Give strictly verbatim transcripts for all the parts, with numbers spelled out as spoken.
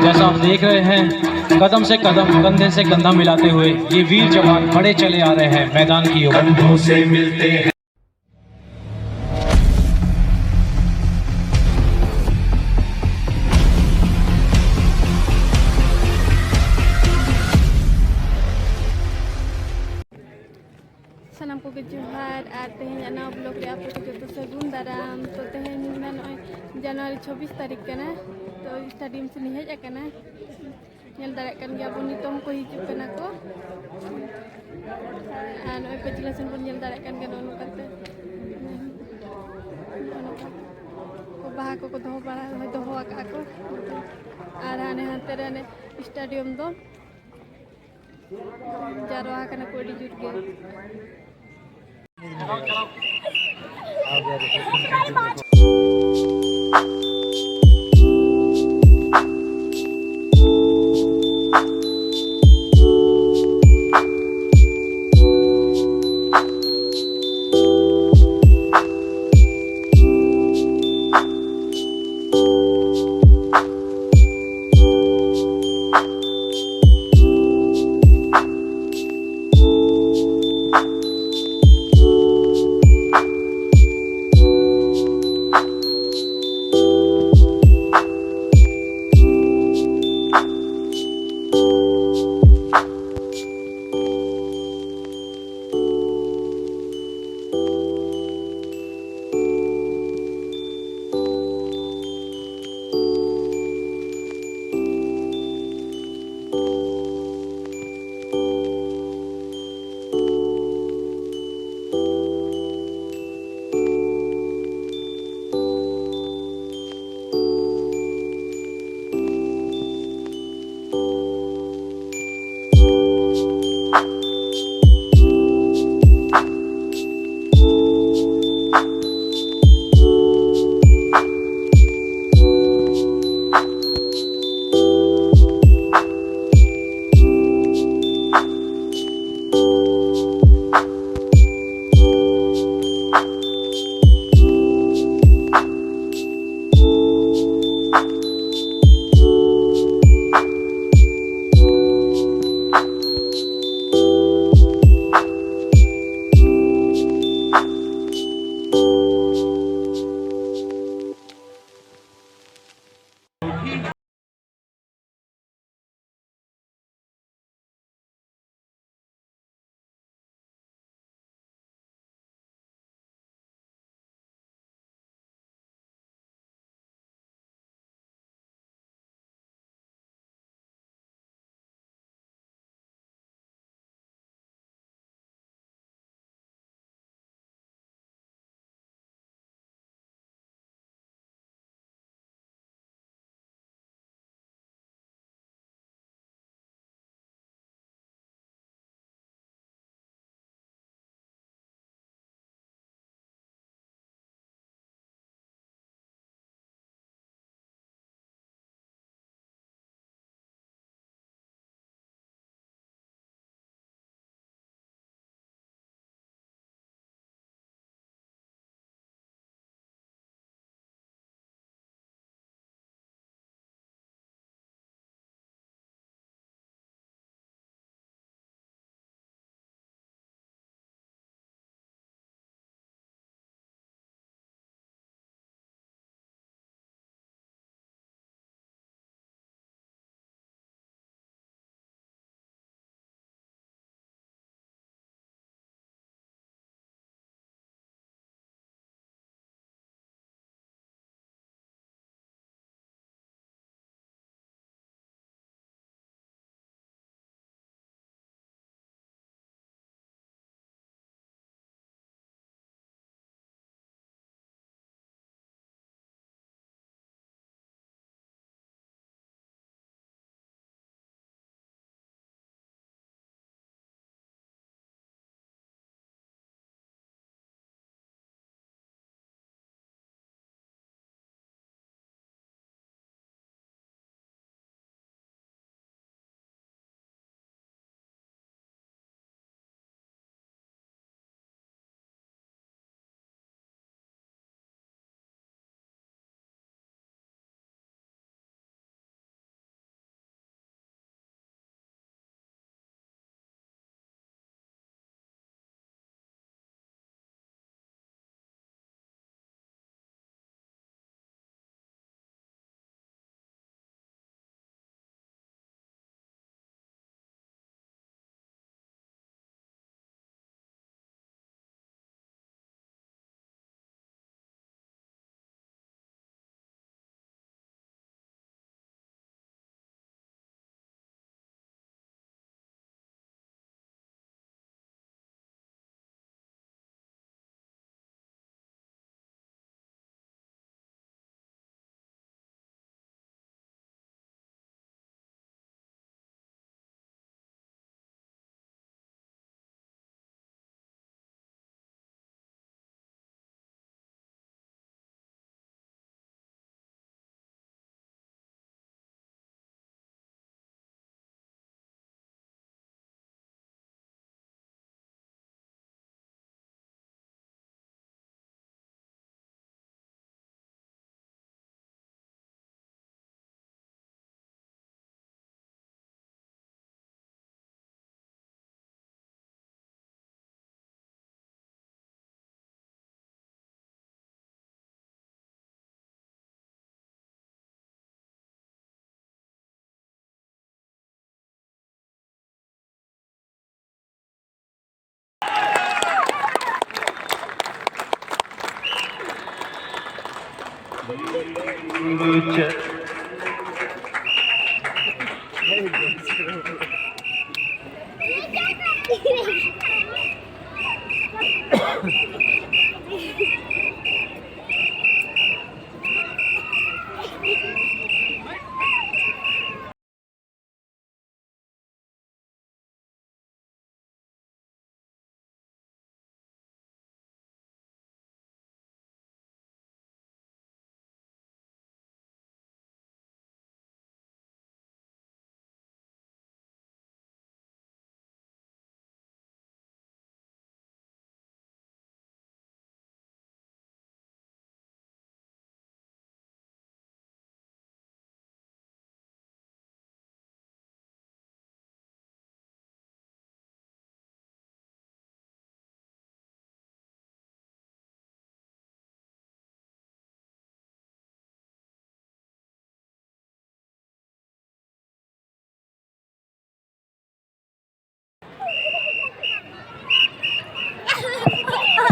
जैसा आप देख रहे हैं, कदम से कदम, कंधे से कंधा मिलाते हुए ये वीर जवान बड़े चले आ रहे हैं मैदान की ओर। कंधों से मिलते हैं। ᱥᱟᱱᱟᱢ ᱠᱚᱜᱮ ᱡᱚᱦᱟᱨ, ᱟᱨ ᱛᱮᱦᱮᱧᱟᱜ ᱱᱟᱣᱟ ᱵᱞᱚᱜ ᱨᱮ ᱟᱯᱮ ᱠᱚ ᱡᱚᱛᱚ ᱥᱟᱹᱜᱩᱱ ᱫᱟᱨᱟᱢ᱾ ᱛᱚ, ᱛᱮᱦᱮᱧ ᱢᱟ ᱱᱚᱜᱼᱚᱭ ᱡᱟᱱᱩᱣᱟᱨᱤ ᱪᱷᱚᱵᱵᱤᱥ ᱛᱟᱹᱨᱤᱠᱷ ᱠᱟᱱᱟ, ᱛᱚ ᱥᱴᱮᱰᱤᱭᱟᱢ ᱥᱮᱫ ᱤᱧ ᱦᱮᱡ ᱟᱠᱟᱱᱟ᱾ ᱧᱮᱞ ᱫᱟᱲᱮᱭᱟᱜ ᱠᱟᱱ ᱜᱮᱭᱟ ᱵᱚᱱ, ᱱᱤᱛᱚᱝ ᱠᱚ ᱦᱤᱡᱩᱜ ᱠᱟᱱᱟ ᱠᱚ᱾ ᱟᱨ ᱱᱚᱜᱼᱚᱭ ᱯᱟᱹᱪᱷᱞᱟᱹ ᱥᱮᱱ ᱵᱚᱱ ᱧᱮᱞ ᱫᱟᱲᱮᱭᱟᱜ ᱠᱟᱱ ᱜᱮᱭᱟ, ᱱᱚᱜᱼᱚ ᱱᱚᱝᱠᱟᱛᱮ, ᱱᱚᱜᱼᱚ ᱱᱚᱝᱠᱟ ᱠᱚ ᱵᱟᱦᱟ ᱠᱚᱠᱚ ᱫᱚᱦᱚ ᱵᱟᱲᱟ, ᱫᱚᱦᱚ ᱟᱠᱟᱫᱼᱟ ᱠᱚ᱾ ᱟᱨ ᱦᱟᱱᱮ ᱦᱟᱱᱛᱮ ᱨᱮ ᱦᱟᱱᱮ ᱥᱴᱮᱰᱤᱭᱟᱢ ᱫᱚ ᱡᱟᱨᱣᱟ ᱟᱠᱟᱱᱟ ᱠᱚ ᱟᱹᱰᱤ ᱡᱳᱨ ᱜᱮ᱾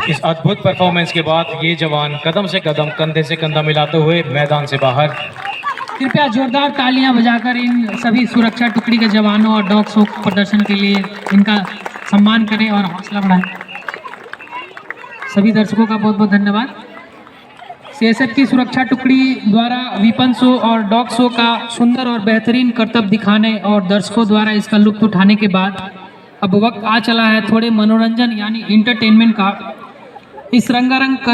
इस अद्भुत परफॉर्मेंस के बाद ये जवान कदम से कदम, कंधे से कंधा मिलाते हुए मैदान से बाहर। कृपया जोरदार तालियां बजाकर इन सभी सुरक्षा टुकड़ी के जवानों और डॉग शो प्रदर्शन के लिए इनका सम्मान करें और हौसला बढ़ाएं। सभी दर्शकों का बहुत बहुत धन्यवाद। सीएसएफ की सुरक्षा टुकड़ी द्वारा वीपन शो और डॉग शो का सुंदर और बेहतरीन करतब दिखाने और दर्शकों द्वारा इसका लुत्फ उठाने के बाद अब वक्त आ चला है थोड़े मनोरंजन यानी एंटरटेनमेंट का। इस रंगारंग का